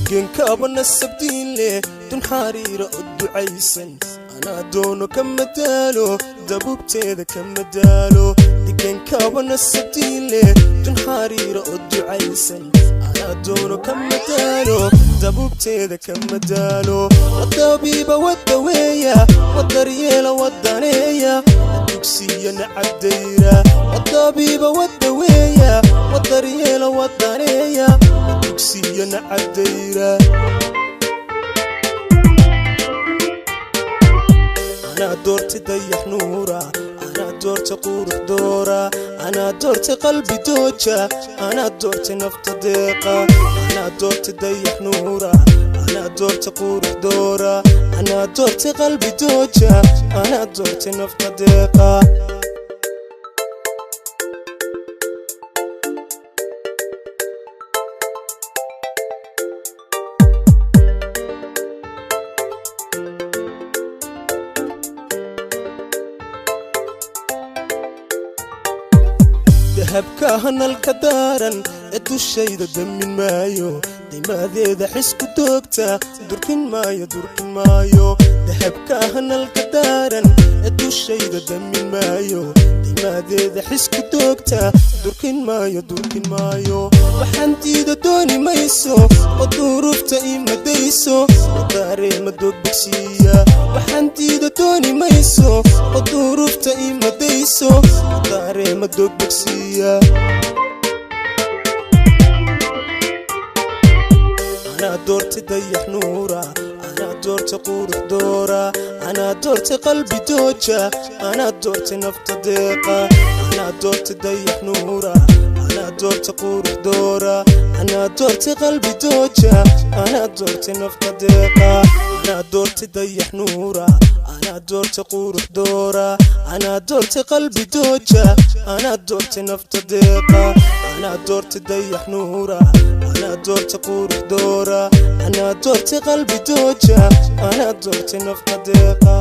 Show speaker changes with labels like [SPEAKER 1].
[SPEAKER 1] Degenkaaba nasabdiin leh, dun xariira oo ducaysan, anaa doono kama daalo, dabuubteeda kama daalo. Degenkaaba nasabdiin leh, dun xariira oo ducaysan, anaa doono kama daalo, dabuubteeda kama daalo. Wadabiiba wadaweeya, wadaryeela, wadaneeya, dugsiya nacabdayra. Wadabiiba wadaweeya, wadaryeela, wadaneeya, dugsiya nacabdayra. Anaa doortay dayax nuura, anaa doortay qurux doora, anaa doortay qalbi dooja, anaa doortay nafta deeqa. Anaa doortay dayax nuura, anaa doortay qurux doora, anaa doortay qalbi dooja, anaa doortay nafta deeqa. Dahabka hanalka daaran ee dushayda damin maayo, dimaadeeda xisku doogta durkin maayo, durkin maayo. Dahabka hanalka daaran ee dushayda damin maayo, dimaadeeda xisku doogta durkin maayo, durkin maayo. Waxaan diida dooni mayso oo duruufta imadayso oo daareema dogbogsiiya. Waxaan diida dooni mayso oo duruufta imadayso oo daareema dogbogsiiya. Anaa doortay dayax nuura, anaa doortay qurux doora, anaa doortay qalbi dooja, anaa doortay nafta deeqa. Anaa doortay dayax nuura, anaa doortay qurux doora, anaa doortay qalbi dooja, anaa doortay nafta deeqa. Anaa doortay dayax nuura, anaa doortay qurux doora, anaa doortay qalbi dooja, anaa doortay nafta deeqa. Anaa doortay dayax nuura, anaa doortay qurux doora, anaa doortay qalbi dooja, anaa doortay nafta deeqa.